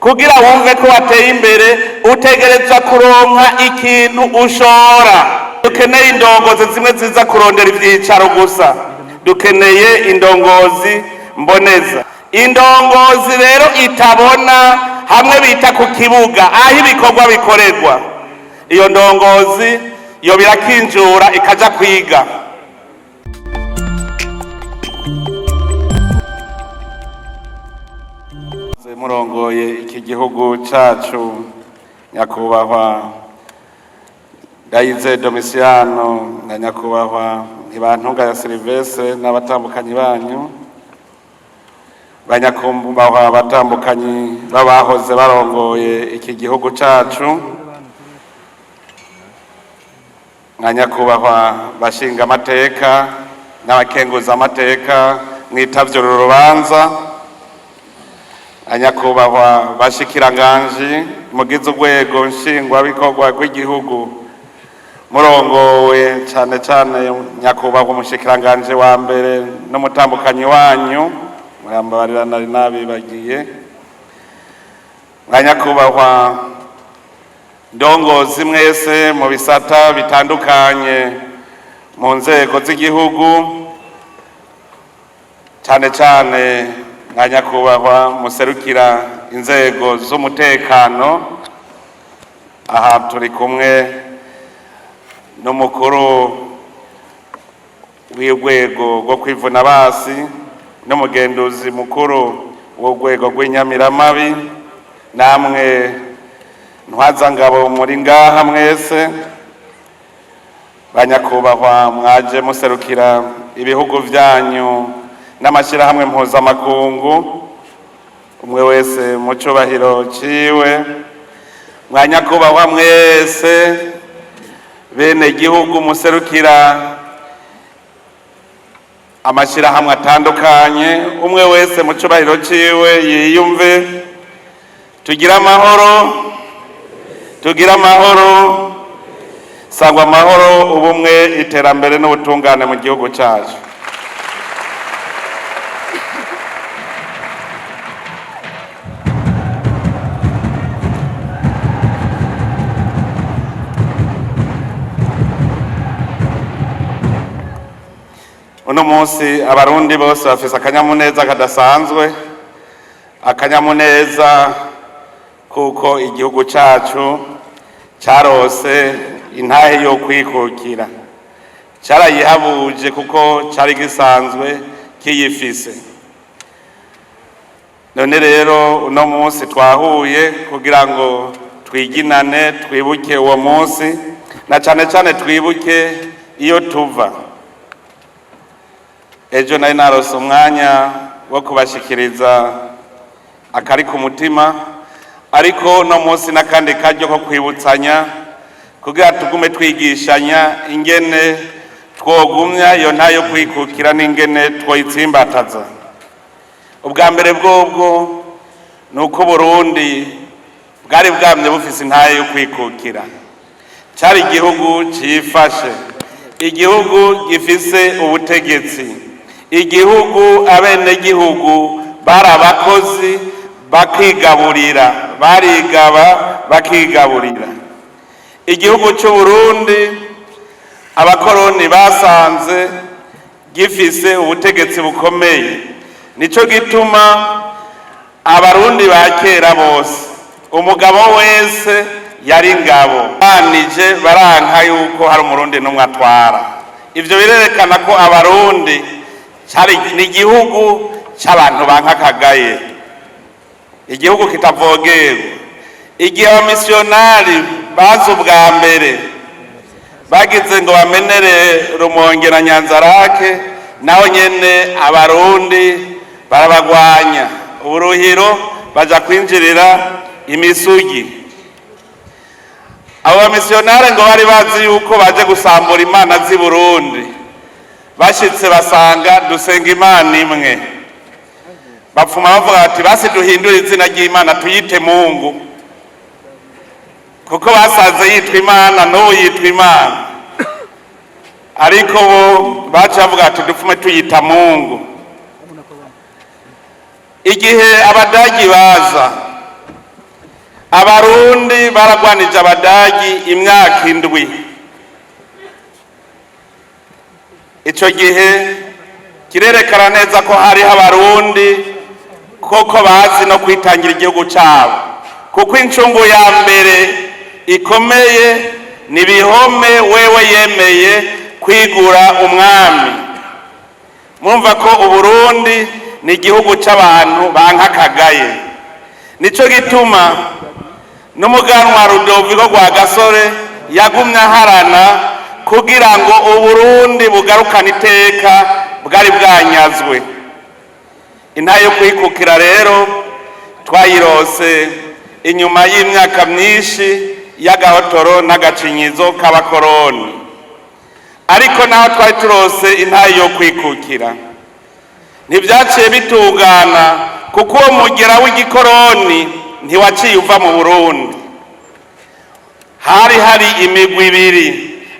Kugira wumve ko wateye imbere, utegerezwa kuronka ikintu ushora. Dukeneye indongozi zimwe ziza kurondera ivyicaro gusa, dukeneye indongozi mboneza. Indongozi rero itabona hamwe bita ku kibuga aho ibikorwa bikorerwa, iyo ndongozi yo birakinjura ikaja kwiga. Murongoye iki gihugu cacu, nyakubahwa Ndayize Domisiano na nyakubahwa Ntibantunga ya Silivestre n'abatambukanyi banyu, banyakumbahwa abatambukanyi b'abahoze barongoye iki gihugu cacu, nka nyakubahwa bashinga amateka n'abakenguza amateka mwitavye uru rubanza, nyakubahwa bashikiranganji mugize urwego nshingwabikorwa rw'igihugu murongowe cane cane nyakubahwa umushikiranganji wa mbere n'umutambukanyi wanyu, murambabarira nari nabibagiye, nka nyakubahwa ndongozi mwese mu bisata bitandukanye mu nzego z'igihugu, cane cane nka nyakubahwa muserukira inzego z'umutekano. Aha turi kumwe n'umukuru w'urwego rwo kwivuna basi n'umugenduzi mukuru w'urwego rw'inyamiramabi, namwe ntwazangabo muri ngaha mwese, banyakubahwa mwaje muserukira ibihugu vyanyu n'amashyirahamwe mpuzamakungu, umwe wese mu cubahiro ciwe, mwanyakubahwa mwese bene gihugu muserukira amashyirahamwe atandukanye, umwe wese mu cubahiro ciwe yiyumve. Tugire amahoro, tugire amahoro, sangwa amahoro, ubumwe, iterambere n'ubutungane mu gihugu cyacu. Uno munsi abarundi bose bafise akanyamuneza kadasanzwe, akanyamuneza kuko igihugu cacu carose intahe yo kwikukira, carayihabuje kuko cari gisanzwe kiyifise. None rero uno munsi twahuye kugira ngo twiginane, twibuke uwo munsi, na cane cane twibuke iyo tuva. Ejo nari narose umwanya wo kubashikiriza akari ku mutima, ariko uno munsi n'akandi karyo ko kwibutsanya kugira tugume twigishanya ingene twogumya iyo ntayo kwikukira n'ingene twoyitsimbataza. Ubwa mbere bwobwo ni uko Burundi bwari bwamye bufise intahe yo kwikukira. Cari igihugu cifashe, igihugu gifise ubutegetsi, igihugu abenegihugu bari abakozi bakigaburira, barigaba bakigaburira. Igihugu c'u Burundi abakoroni basanze gifise ubutegetsi bukomeye, nico gituma abarundi ba kera bose umugabo wese yari ingabo, banije baranka yuko hari umurundi n'umwe atwara. Ivyo birerekana ko abarundi cari ni igihugu c'abantu banka akagaye, igihugu kitavogerwa. Igihe abamisiyonari baza ubwa mbere bagize ngo bamenere Rumonge na Nyanzarake, naho nyene abarundi barabagwanya uburuhiro, baja kwinjirira imisugi. Abo bamisiyonari ngo bari bazi yuko baje gusambura imana z'i Burundi, bashitse basanga dusenga imana imwe, bapfuma bavuga bati basi duhindure izina ry'imana tuyite Mungu, kuko basanze yitwa imana n'ubu yitwa imana, ariko bo baca bavuga ati dupfume tuyita Mungu. Igihe abadagi baza Abarundi baragwanije Abadagi imyaka 7. Ico gihe kirerekana neza ko hariho Abarundi koko bazi no kwitangira igihugu cabo, kuko incungu ya mbere ikomeye ni Bihome wewe yemeye kwigura umwami. Murumva ko Uburundi ni igihugu c'abantu banka akagaye. Nico gituma n'umuganwa Rudoviko Rwagasore yagumye aharana kugira ngo Uburundi bugarukane iteka bwari bwanyazwe. Intahe yo kwikukira rero twayirose inyuma y'imyaka myinshi y'agahotoro n'agacinyizo k'abakoroni. Ariko naho twari turose intahe yo kwikukira, ntibyaciye bitungana, kuko uwo mugera w'igikoroni ntiwaciye uva mu Burundi. Hari hari imigwi ibiri: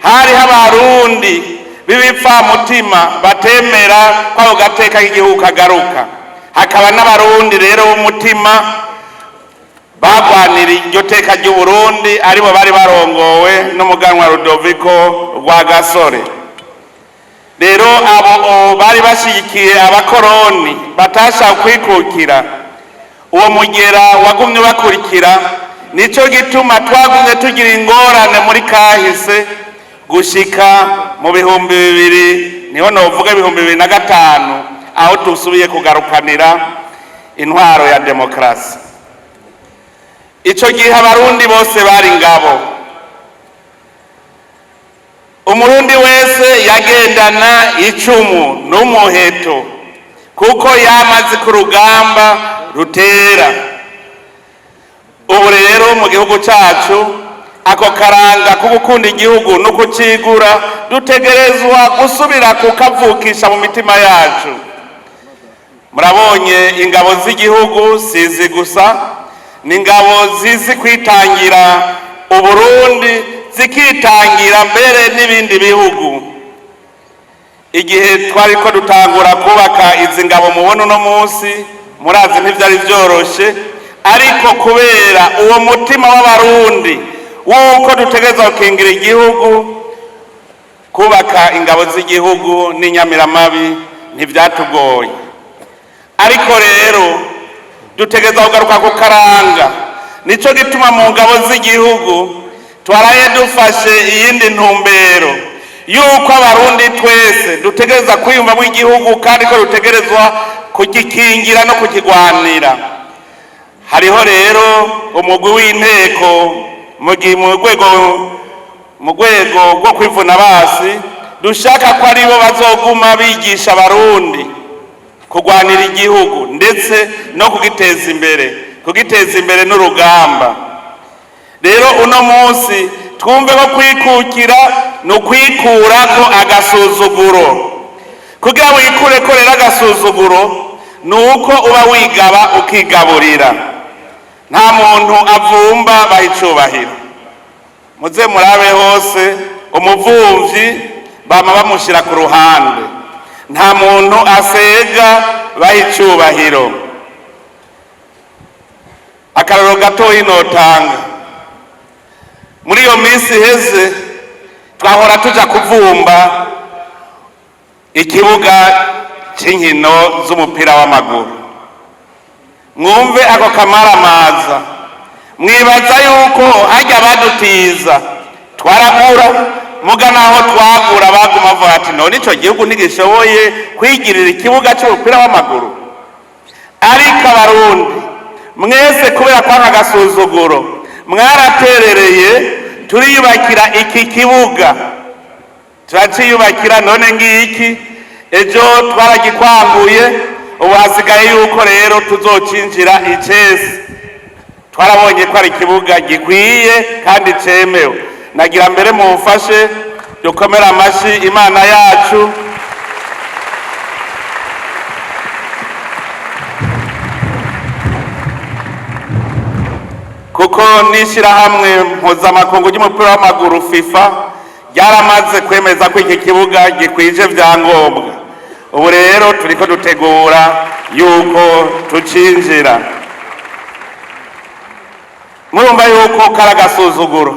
hariho Abarundi b'ibipfamutima batemera ko ako gateka k'igihugu kagaruka, hakaba n'Abarundi rero b'umutima bagwanira iryo teka ry'Uburundi, aribo bari barongowe n'umuganwa Rudoviko Rwagasore. Rero abo bari bashigikiye abakoroni batashaka kwikukira, uwo mugera wagumye bakurikira. Nico gituma twagumye tugira ingorane muri kahise gushika mu 2000, niho novuga 2005, aho dusubiye kugarukanira intwaro ya demokarasi. Ico gihe Abarundi bose bari ingabo. Umurundi wese yagendana icumu n'umuheto, kuko yamaze ku rugamba rutera. Ubu rero mu gihugu cacu ako karanga ko gukunda igihugu no kucigura dutegerezwa gusubira kukavukisha mu mitima yacu. Murabonye ingabo z'igihugu sizi gusa, ni ingabo zizi kwitangira Uburundi, zikitangira mbere n'ibindi bihugu. Igihe twari ko dutangura kubaka izi ngabo mubona uno munsi, murazi ntivyari vyoroshe, ariko kubera uwo mutima w'Abarundi w'uko dutegerezwa gukingira igihugu, kubaka ingabo z'igihugu n'inyamiramabi ntivyatugoye. Ariko rero dutegerezwa kugaruka ku karanga. Nico gituma mu ngabo z'igihugu twaraye dufashe iyindi ntumbero yuko Abarundi twese dutegerezwa kwiyumvamwo igihugu, kandi ko dutegerezwa kugikingira no kukigwanira. Hariho rero umugwi w'inteko mu rwego rwo kwivuna basi, dushaka ko aribo bazoguma bigisha Abarundi kurwanira igihugu ndetse no kugiteza imbere, kugiteza imbere n'urugamba. Rero uno munsi twumve ko kwikukira ni ukwikurako agasuzuguro. Kugira wikureko rero agasuzuguro ni uko uba wigaba ukigaburira. Nta muntu avumba baha icubahiro. Muze murabe hose, umuvumvyi bama bamushira ku ruhande. Nta muntu asega baha icubahiro. Akarorero gatoyi notanga: muri iyo minsi iheze twahora tuja kuvumba ikibuga c'inkino z'umupira w'amaguru. Mwumve ako kamaramaza. Mwibaza yuko harya badutiza twaragura, muga naho twagura baguma bavuga ati: "None ico gihugu ntigishoboye kwigirira ikibuga c'umupira w'amaguru?" Ariko Abarundi mwese, kubera kwanga agasuzuguro, mwaraterereye turiyubakira iki kibuga, turaciyubakira. None ngiki ejo twaragikwanguye, ubu hasigaye yuko rero tuzocinjira icese. Twarabonye ko ari ikibuga gikwiye kandi cemewe. Nagira mbere mumfashe dukomere amashi Imana yacu. Kuko n'ishyirahamwe mpuzamakungu ry'umupira w'amaguru FIFA ryaramaze kwemeza ko iki kibuga gikwije vyangombwa. Ubu rero turiko dutegura yuko tucinjira. Murumva yuko kari agasuzuguro.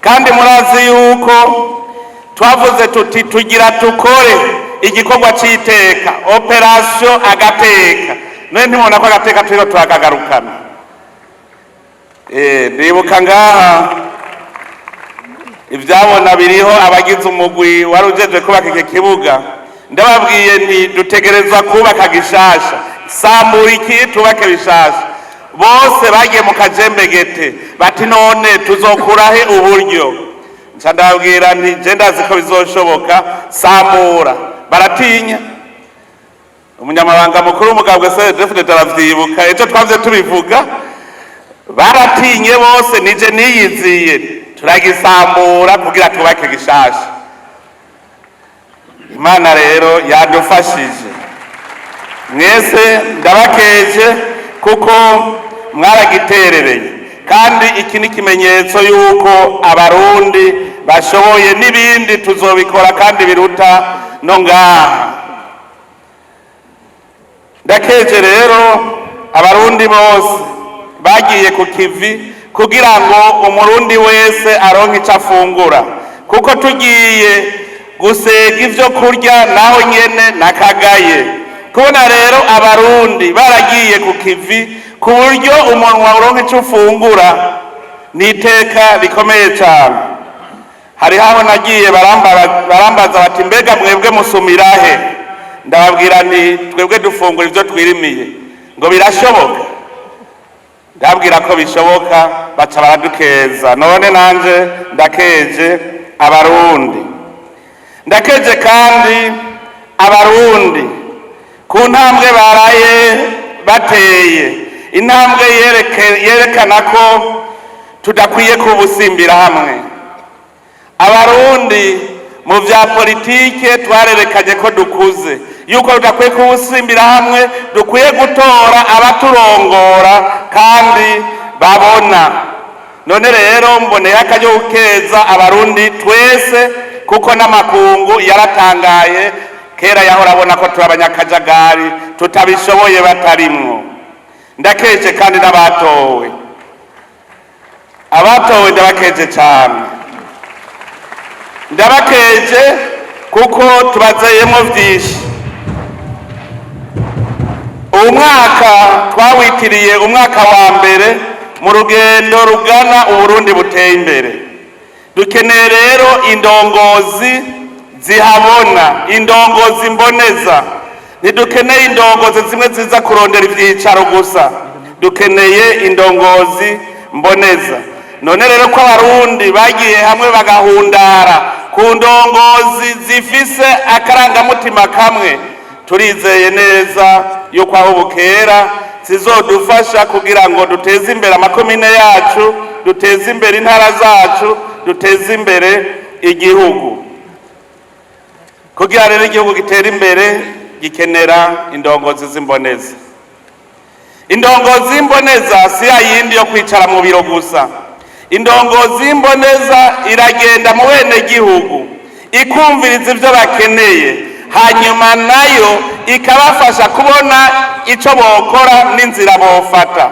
Kandi murazi yuko twavuze tuti tugira tukore igikorwa c'iteka, opération agateka. None ntimubona ko agateka turiko turakagarukana? Ndibuka ngaha ivyabona biriho, abagize umugwi wari ujejwe kubaka iki kibuga. Ndababwiye nti dutegerezwa kubaka gishasha, sambura iki tubake bishasha. Bose bagiye mu kajembegete, bati none tuzokurahe uburyo? Nca ndababwira nti je ndazi ko bizoshoboka, sambura. Baratinya. Umunyamabanga mukuru w'umugambwe CNDD-FDD aravyibuka, ejo twavye tubivuga. Baratinye bose, nije niyiziye, turagisambura kugira twubake gishasha. Imana rero yadufashije. Mwese ndabakeje kuko mwaragiterereye, kandi iki ni ikimenyetso yuko Abarundi bashoboye. N'ibindi tuzobikora kandi biruta no ngaha. Ndakeje rero Abarundi bose bagiye ku kivi kugira ngo Umurundi wese aronke ico afungura, kuko tugiye gusega ivyo kurya naho nyene nakagaye. Kubona rero Abarundi baragiye ku kivi ku buryo umunwa uronka ico ufungura ni iteka rikomeye cane. Hariho aho nagiye, barambaza bati mbega mwebwe musumirahe? Ndababwira nti twebwe dufungura ivyo twirimiye. Ngo birashoboka? Ndabwira ko bishoboka, baca baradukeza. None nanje ndakeje Abarundi. Ndakeje kandi Abarundi ku ntambwe baraye bateye, intambwe yerekana ko tudakwiye kubusimbira hamwe. Abarundi mu vya politike twarerekanye ko dukuze, yuko tudakwiye kubusimbira hamwe, dukwiye gutora abaturongora kandi babona. None rero mboneye akaryo gukeza Abarundi twese, kuko n'amakungu yaratangaye. Kera yahora abona ko turi abanyakajagari tutabishoboye batarimwo. Ndakeje kandi n'abatowe. Abatowe ndabakeje cyane, ndabakeje kuko tubazeyemo vyinshi. Uwu mwaka twawitiriye umwaka wa mbere mu rugendo rugana Uburundi buteye imbere. Dukeneye rero indongozi zihabona, indongozi mboneza. Ntidukeneye indongozi zimwe ziza kurondera ivyicaro gusa, dukeneye indongozi mboneza. None rero ko Abarundi bagiye hamwe bagahundara ku ndongozi zifise akarangamutima kamwe, turizeye neza yuko aho bukera zizodufasha kugira ngo duteze imbere amakomine yacu, duteze imbere intara zacu, duteze imbere igihugu. Kugira rero igihugu gitere imbere, gikenera indongozi z'imboneza. Indongozi y'imboneza si ya yindi yo kwicara mu biro gusa. Indongozi y'imboneza iragenda mu bene gihugu, ikumviriza ivyo bakeneye, hanyuma nayo ikabafasha kubona ico bokora n'inzira bofata.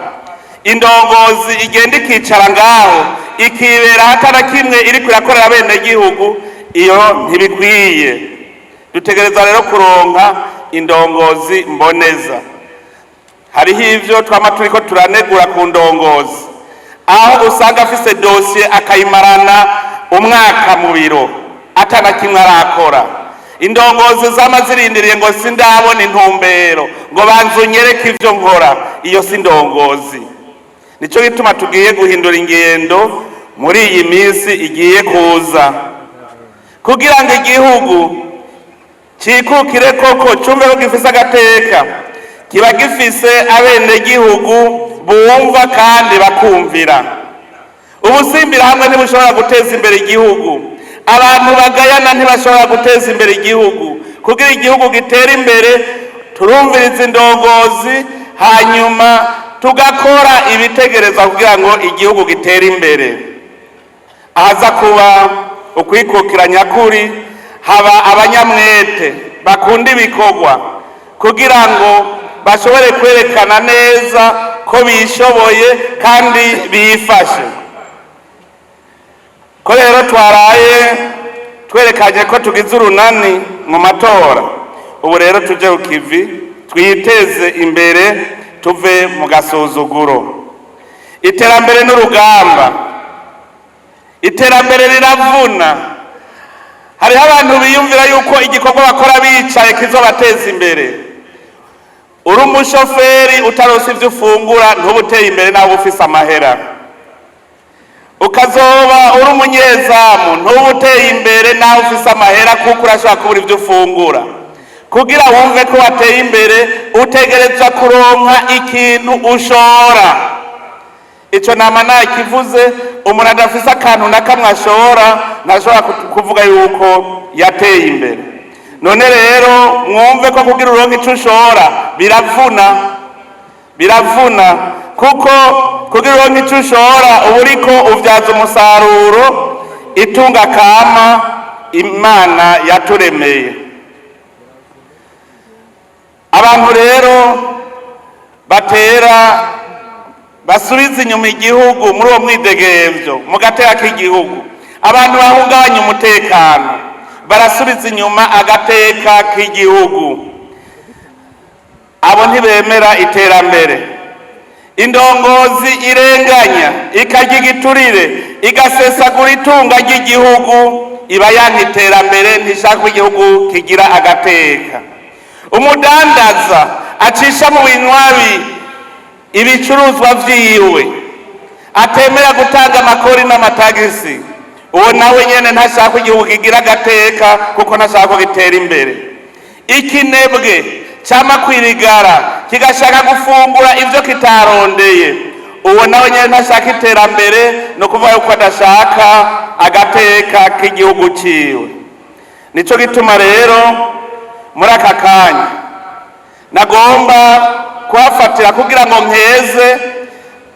Indongozi igenda ikicara ngaho, ikibera hatana kimwe iriko irakorera bene gihugu, iyo ntibikwiye. Dutegereza rero kuronka indongozi mboneza. Hariho ivyo twama turiko turanegura ku ndongozi, aho usanga afise dosiye akayimarana umwaka mu biro atana kimwe arakora. Indongozi zama zirindiriye ngo sindabona intumbero, ngo banze unyereke ivyo nkora, iyo si indongozi. Nico gituma tugiye guhindura ingendo muri iyi minsi igiye kuza, kugira ngo igihugu cikukire koko, cumve ko gifise agateka, kiba gifise abenegihugu bumva kandi bakumvira. Ubusimbira hamwe ntibushobora guteza imbere igihugu. Abantu bagayana ntibashobora guteza imbere igihugu. Kugira igihugu gitere imbere, turumviriza indongozi, hanyuma tugakora ibitegerezwa kugira ngo igihugu gitere imbere. Ahaza kuba ukwikukira nyakuri, haba abanyamwete bakunda ibikorwa kugira ngo bashobore kwerekana neza. ko bishoboye kandi bifashe. Ko rero twaraye twerekanye ko tugize urunani mu matora, ubu rero tuje ku kivi, twiteze imbere, tuve mu gasuzuguro. Iterambere n'urugamba, iterambere riravuna. Hariho abantu biyumvira yuko igikorwa bakora bicaye kizobateza imbere. Uri umushoferi utaronse ivyo ufungura, ntuba uteye imbere nawe ufise amahera. Ukazoba uri umunyezamu, ntuba uteye imbere nawe ufise amahera, kuko urashobora kubura ivyo ufungura. Kugira wumve ko wateye imbere, utegerezwa kuronka ikintu ushora. Ico nama nakivuze: umuntu adafise akantu na kamwe ashora ntashobora kuvuga yuko yateye imbere. None rero mwumve ko kugira uronke ico ushora biravuna, biravuna, kuko kugira uronke ico ushora uba uriko uvyaza umusaruro itunga kama Imana yaturemeye. Abantu rero batera basubiza inyuma igihugu muri uwo mwidegemvyo mu gateka k'igihugu, abantu bahungabanya umutekano, barasubiza inyuma agateka k'igihugu. Abo ntibemera iterambere. Indongozi irenganya, ikarya igiturire, igasesagura itunga ry'igihugu, iba yanka iterambere, ntishaka ko igihugu kigira agateka. Umudandaza acisha mu binywabi ibicuruzwa vyiwe, atemera gutanga amakori n'amatagisi, uwo nawe nyene ntashaka igihugu kigira agateka, kuko ntashaka ko gitera imbere. Ikinebwe cama kwirigara kigashaka gufungura ivyo kitarondeye, uwo nawe nyene ntashaka iterambere, ni ukuvuga yuko adashaka agateka k'igihugu ciwe. Nico gituma rero muri aka kanya nagomba kuhafatira kugira ngo nkeze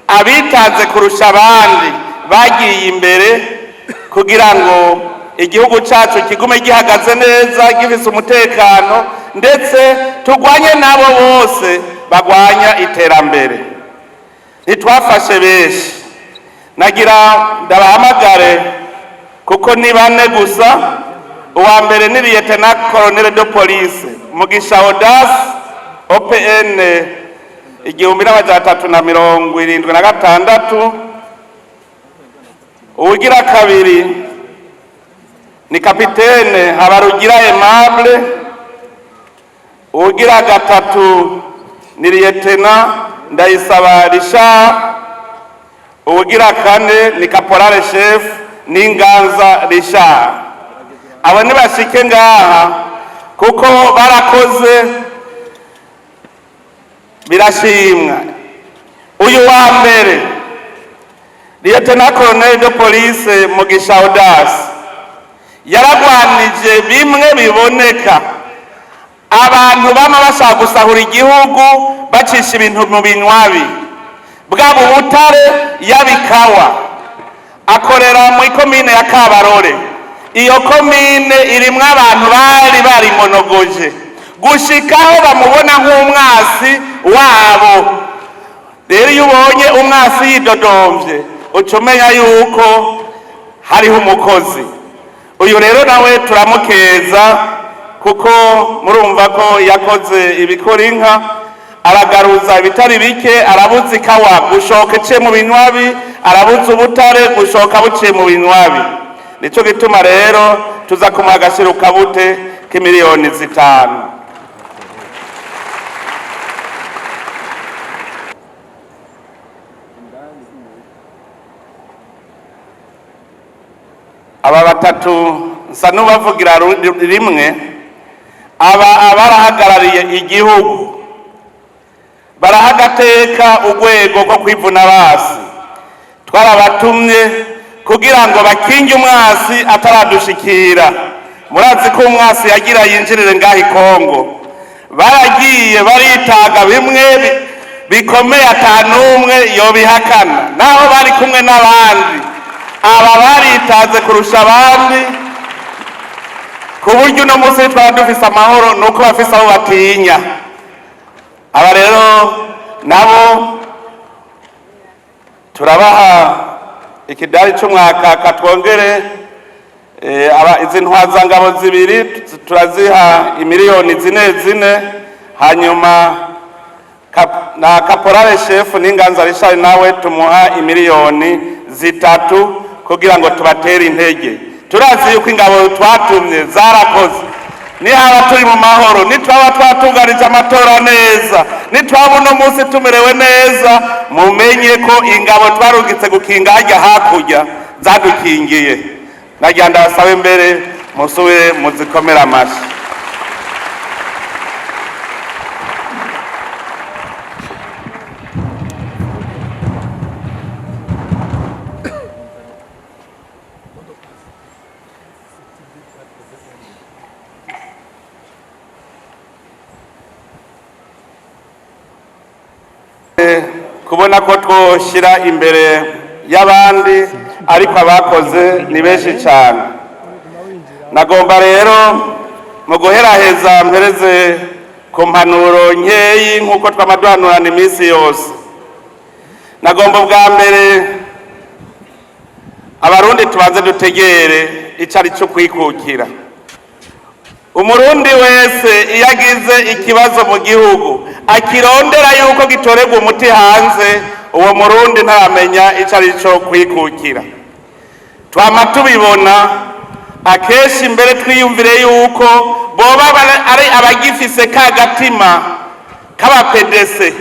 abitanze kurusha abandi bagiye imbere kugira ngo igihugu cyacu kigume gihagaze neza, gifise umutekano, ndetse turwanye n'abo bose bagwanya iterambere. Ntitwafashe benshi, nagira ndabahamagare kuko ni bane gusa. Uwa mbere ni Lieutenant Colonel de Police Mugisha Audace, OPN 1376. Uwugira kabiri ni Kapitene Habarugira Aimable. Uwugira gatatu ni Lieutenant Ndayisaba Richard. Uwugira kane ni Caporal Chef Ninganza Richard. Abo nibashike ngaha kuko barakoze, birashimwa. Uyu wa mbere, Lieutenant Colonel de Police Mugisha Audace, yaragwanije bimwe biboneka abantu bama bashaka gusahura igihugu bacisha ibintu mu binywabi, bwaba ubutare, yabikawa. Akorera mu ikomine ya Kabarore. Iyo komine irimwo abantu bari barimonogoje gushikaho bamubona nk'umwasi wabo. Rero iyo ubonye umwasi yidodomvye, uca umenya yuko hariho umukozi. Uyu rero nawe turamukeza, kuko murumva ko yakoze ibikora inka, aragaruza ibitari bike, arabuza ikawa gushoka iciye mu binywabi, arabuza ubutare gushoka buciye mu binywabi. Nico gituma rero tuza kumuha agashiruka k'imiliyoni 5. Aba batatu nsa n'ubavugira rimwe. Aba abarahagarariye igihugu, baraha agateka urwego rwo kwivuna basi. Twarabatumye kugira ngo bakinge umwasi ataradushikira. Murazi ko umwasi yagira yinjirire ngaho i Kongo, baragiye baritaga bimwe bikomeye, atanumwe yobihakana, naho bari kumwe n'abandi. Aba baritaze kurusha abandi, ku buryo uno munsi twaba dufise amahoro nuko bafise abo batinya. Aba rero nabo Turabaha ikidari c'umwakaka, twongere izi ntwazangabo zibiri turaziha imiliyoni zine zine, hanyuma na caporal chef n'Inganza Richard nawe tumuha imiliyoni 3 kugira ngo tubatere intege. Turazi yuko ingabo twatumye zarakoze. Nihaba turi mu mahoro, nitwaba twatunganije amatora neza, nitwaba uno munsi tumerewe neza, mumenye ko ingabo twarungitse gukinga harya hakurya zadukingiye. Nagira ndabasabe mbere musubire muzikomere amashi. Kubona ko twoshira imbere y'abandi, ariko abakoze ni benshi cyane. Nagomba rero mu guheraheza mpereze ku mpanuro nkeyi nk'uko twamaduhanurana iminsi yose. Nagomba ubwa mbere abarundi tubanze dutegere ico ari cyo kwikukira. Umurundi wese iyo agize ikibazo mu gihugu akirondera yuko gitorerwa umuti hanze, uwo murundi ntaramenya ico ari cyo kwikukira. Twama tubibona akenshi, mbere twiyumvire yuko boba ari abagifise ka gatima k'abapedese,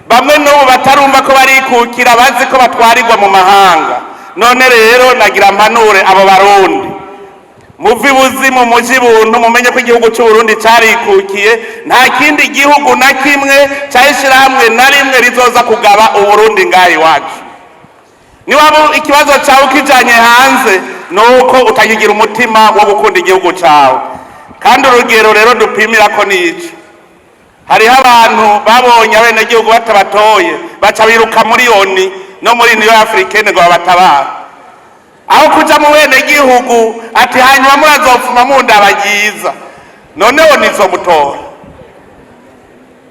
bamwe n'ubu batarumva ko barikukira, bazi ko batwarirwa mu mahanga. None rero nagira mpanure abo barundi: muve ibuzimu muje ibuntu, mumenye ko igihugu c'Uburundi carikukiye. Nta kindi gihugu na kimwe canke ishirahamwe na rimwe rizoza kugaba Uburundi ngaha iwacu. Niwaba ikibazo cawe ukijanye hanze, nuko utakigira umutima wo gukunda igihugu cawe. Kandi urugero rero dupimirako nico: hariho abantu babonye abenegihugu batabatoye, baca biruka muri ONU no muri Union Africaine ngo babatabare, aho kuja mu benegihugu ati hanyuma murazopfuma mundaba ryiza. Noneho nizomutora.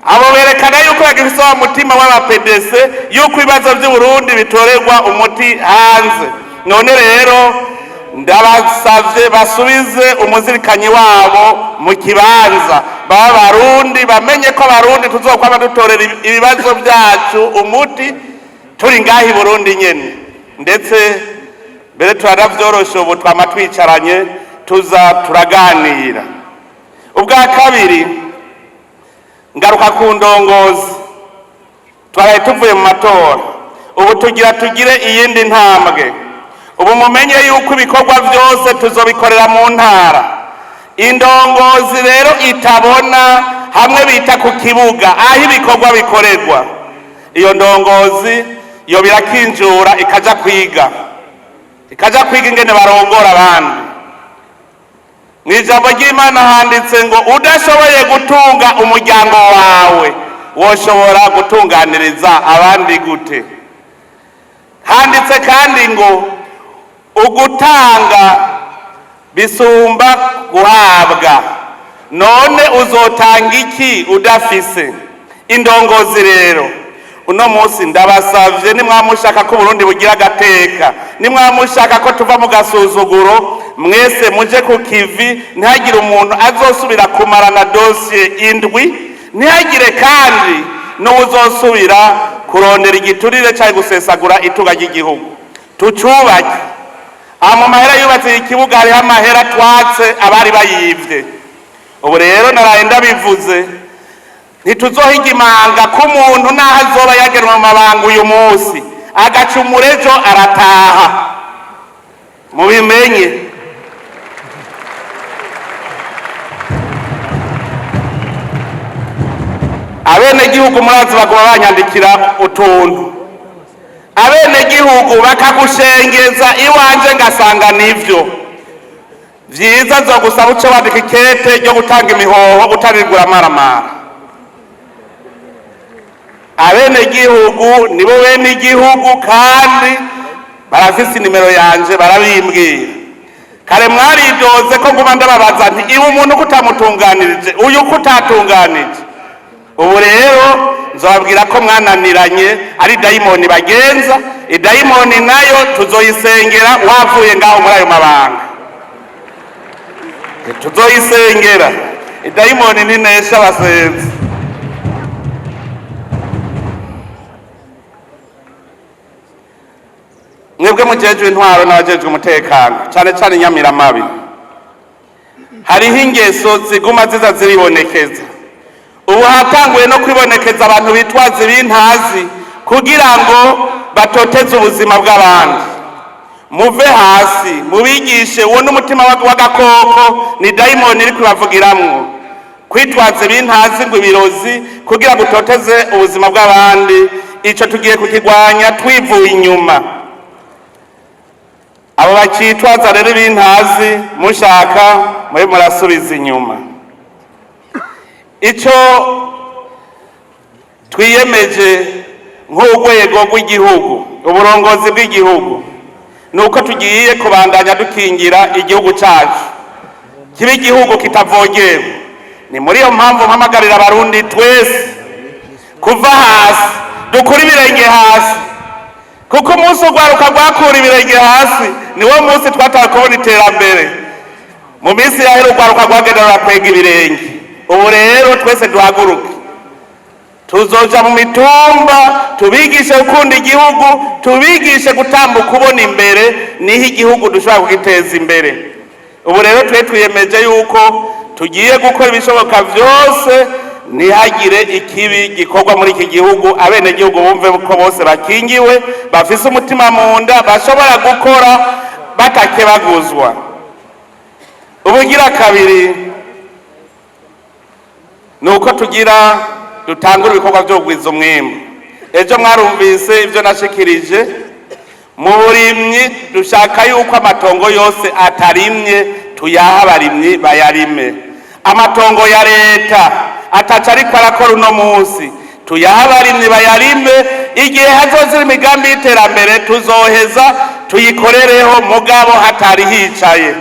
Abo berekana yuko bagifise wa mutima w'abapedese, yuko ibibazo vy'Uburundi bitorerwa umuti hanze. None rero ndabasavye basubize umuzirikanyi wabo mu kibanza, baba Barundi, bamenye ko Abarundi tuzokwama dutorera ibibazo vyacu umuti turi ngaha i Burundi nyene. Ndetse mbere turanavyoroshe, ubu twama twicaranye tuza turaganira. Ubwa kabiri, ngaruka ku ndongozi. Twaraye tuvuye mu matora, ubu tugira tugire iyindi ntambwe. Ubu mumenye yuko ibikorwa byose tuzobikorera mu ntara. Indongozi rero itabona hamwe bita ku kibuga aho ibikorwa bikorerwa, iyo ndongozi yo birakinjura ikaja kwiga ingene barongora abandi. Mu ijambo ry'Imana handitse ngo udashoboye gutunga umuryango wawe, woshobora gutunganiriza abandi gute? Handitse kandi ngo ugutanga bisumba guhabwa. None uzotanga iki udafise? Indongozi rero uno munsi ndabasavye, nimwamushaka ko Burundi bugira agateka, nimwamushaka ko tuva mu gasuzuguro, mwese muje ku kivi. Ntihagire umuntu azosubira kumarana dosiye 7, ntihagire kandi n'uwuzosubira kurondera igiturire cyangwa gusesagura itunga ry'igihugu. Tucubake. Aha mu mahera yubatse ikibuga hariho amahera twatse abari bayivye. Ubu rero naraye ndabivuze, ntituzohiga imanga ko umuntu naho azoba yagenwe mu mabanga uyu munsi agacumura ejo arataha, mubimenye. Abenegihugu murazi baguma banyandikira utuntu, abenegihugu bakagushengeza iwanje ngasanga nivyo vyiza. Nzogusaba uce wandika ikete ryo gutanga imihoho utaririgura amaramara. Abenegihugu nibo bene igihugu, kandi barafise inimero yanje, barabimbwira. Kare mwaridoze ko nguma ndababaza nti iwe umuntu kutamutunganirije, uyu kutatunganije. Ubu rero nzobabwira ko mwananiranye, ari dayimoni bagenza. Idayimoni nayo tuzoyisengera wavuye ngaho muri ayo mabanga, tuzoyisengera. Idayimoni ntinesha abasenzi. Mwebwe mujejwe intwaro n'abajejwe umutekano, cane cane inyamiramabi, hariho ingeso ziguma ziza ziribonekeza. Ubu hatanguye no kwibonekeza abantu bitwaza ibintazi kugira ngo batoteze ubuzima bw'abandi. Muve hasi mubigishe uwo n'umutima w'agakoko, ni dayimoni iri kubavugiramwo. Kwitwaza ibintazi ngo ibirozi kugira ngo utoteze ubuzima bw'abandi, ico tugiye kukigwanya twivuye inyuma. Abo bakitwaza rero ibintazi mushaka mube murasubiza inyuma. Ico twiyemeje nk'urwego rw'igihugu, uburongozi bw'igihugu, ni uko tugiye kubandanya dukingira igihugu cyacu kiba igihugu kitavogerwa. Ni muri iyo mpamvu mpamagarira Abarundi twese kuva hasi, dukure ibirenge hasi, kuko umunsi urwaruka rwakura ibirenge hasi niwo munsi twatawe kubona iterambere. Mu minsi yahera urwaruka rwagenda rurakwega ibirenge. Ubu rero twese duhaguruke, tuzoja mu mitumba tubigishe gukunda igihugu, tubigishe gutambuka ubona imbere, niho igihugu dushobora kugiteza imbere. Ubu rero twe twiyemeje yuko tugiye gukora ibishoboka vyose ntihagire ikibi gikorwa muri iki gihugu, abenegihugu bumve ko bose bakingiwe, bafise umutima mu nda, bashobora gukora batakebaguzwa. Ubugira kabiri ni uko tugira dutangura ibikorwa byo kugwiza umwimbu. Ejo mwarumvise ibyo nashikirije mu burimyi. Dushaka yuko amatongo yose atarimye tuyaha abarimyi bayarime. Amatongo ya leta ataca ariko arakora uno munsi tuyaha abarimyi bayarime. Igihe hazozira imigambi y'iterambere tuzoheza tuyikorereho, mugabo hatari hicaye,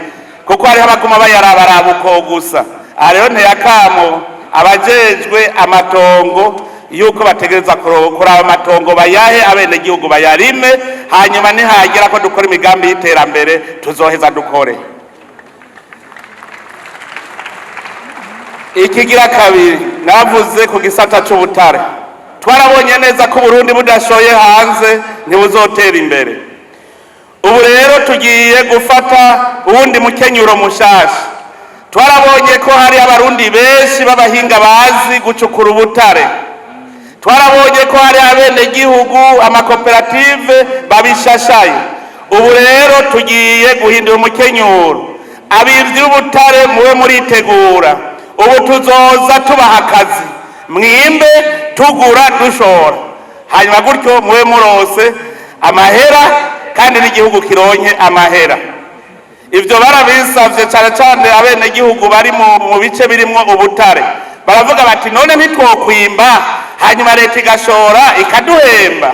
kuko hariho abaguma bayarabaraba uko gusa. Aha rero nteyakamo abajejwe amatongo yuko bategereza kuraba amatongo bayahe abenegihugu bayarime, hanyuma nihagera ko dukora imigambi y'iterambere tuzoheza dukore. Ikigira kabiri navuze ku gisata c'ubutare. Twarabonye neza ko Uburundi budashoye hanze ntibuzotera imbere. Ubu rero tugiye gufata uwundi mukenyuro mushasha. Twarabonye ko hari Abarundi benshi b'abahinga bazi gucukura ubutare. Twarabonye ko hari abenegihugu, amakoperative babishashaye. Ubu rero tugiye guhindura umukenyuro. Abivyi b'ubutare mube muritegura, ubu tuzoza tubaha akazi, mwimbe tugura dushora, hanyuma gutyo mube murose amahera kandi n'igihugu kironke amahera. Ivyo barabisavye cane cane abenegihugu bari mu bice birimwo ubutare. Baravuga bati none ntitwokwimba hanyuma leta igashora ikaduhemba?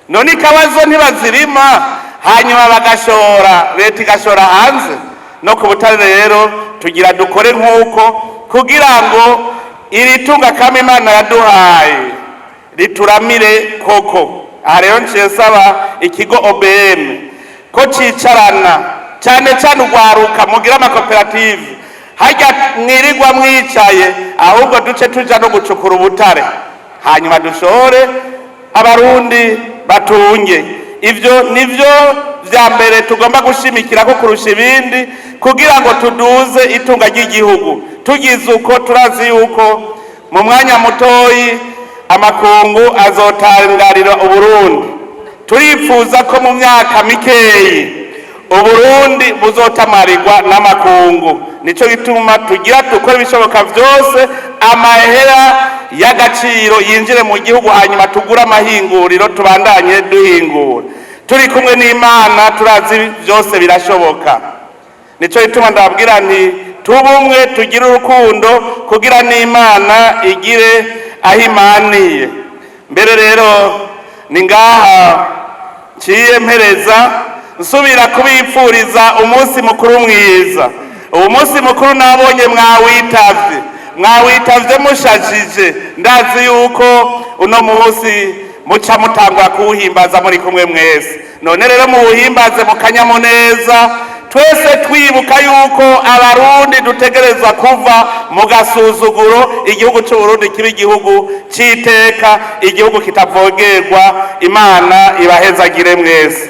None ikabazo ntibazirima hanyuma bagashora, leta igashora hanze? No ku butare rero tugira dukore nk'uko, kugira ngo iri tunga kama Imana yaduhaye rituramire koko. Aha rero nciye nsaba ikigo OBM ko cicarana cyane cyane urwaruka, mugira amakoperative, harya mwirirwa mwicaye, ahubwo duce tuja no gucukura ubutare, hanyuma dushore Abarundi batunge. Ivyo nivyo vya mbere tugomba gushimikira ko kurusha ibindi kugira ngo tuduze itunga ry'igihugu. Tugize uko, turazi yuko mu mwanya mutoyi amakungu azotangarira Uburundi. Turifuza ko mu myaka mikeyi Uburundi buzotamarirwa n'amakungu. Nico gituma tugira dukora ibishoboka vyose amahera y'agaciro yinjire mu gihugu, hanyuma tugure amahinguriro, tubandanye duhingura. Turi kumwe n'Imana turazi vyose birashoboka. Nico gituma ndababwira nti tube umwe, tugire urukundo kugira n'Imana igire aho imaniye. Mbere rero ni ngaha nciye mpereza, nsubira kubipfuriza umunsi mukuru mwiza. Uwo munsi mukuru nabonye mwawitavye, mwawitavye mushajije. Ndazi yuko uno munsi Muca mutangura kuwuhimbaza muri kumwe mwese. None rero muwuhimbaze mu kanyamuneza, twese twibuka yuko Abarundi dutegerezwa kuva mu gasuzuguro, igihugu c'Uburundi kiba igihugu c'iteka, igihugu kitavogerwa. Imana ibahezagire mwese.